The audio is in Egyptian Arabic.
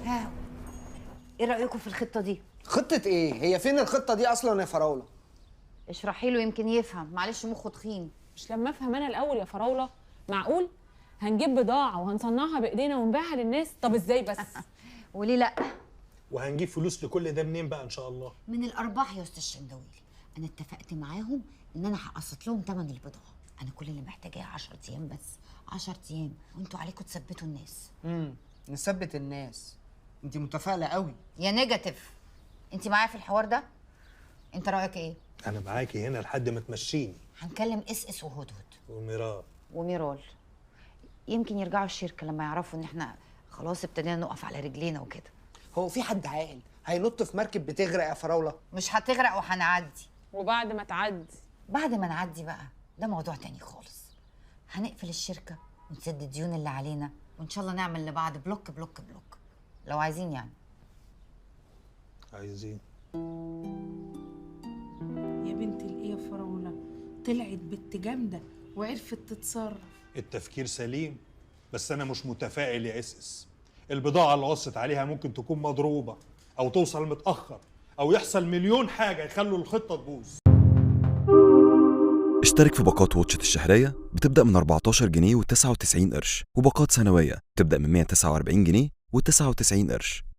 ها، ايه رايكم في الخطة دي؟ خطه ايه؟ هي فين الخطة دي اصلا يا فراوله؟ اشرحي له يمكن يفهم، معلش مخه تخين. مش لما افهم انا الاول يا فراوله. معقول هنجيب بضاعة وهنصنعها بايدينا ونبيعها للناس؟ طب ازاي بس؟ وليه لا؟ وهنجيب فلوس لكل ده منين بقى ان شاء الله؟ من الارباح يا استاذ شندويلي. انا اتفقت معاهم ان انا هقسط لهم ثمن البضاعة. انا كل اللي محتاجاه 10 ايام بس، 10 ايام، وانتوا عليكم تثبتوا الناس. نثبت الناس؟ انت متفائلة قوي. يا negative، انت معايا في الحوار ده؟ انت رايك ايه؟ انا معاكي هنا لحد ما تمشيني. هنكلم اس اس وهدهد وميرال. وميرال، يمكن يرجعوا الشركة لما يعرفوا ان احنا خلاص ابتدينا نقف على رجلينا وكده. هو في حد عاقل هينط في مركب بتغرق يا فراوله؟ مش هتغرق وهنعدي. وبعد ما تعدي؟ بعد ما نعدي بقى ده موضوع تاني خالص. هنقفل الشركة ونسد الديون اللي علينا، وان شاء الله نعمل لبعض block block block لو عايزين يعني. عايزين. يا بنت الايه يا فراوله، طلعت بنت جامدة وعرفت تتصرف. التفكير سليم، بس انا مش متفائل يا اس. البضاعة اللي وصلت عليها ممكن تكون مضروبة او توصل متاخر او يحصل مليون حاجة يخلوا الخطة تبوظ. اشترك في باقات واتشت الشهرية بتبدأ من 14 جنيه و99 قرش، وباقات سنوية بتبدأ من 149 جنيه و99 قرش.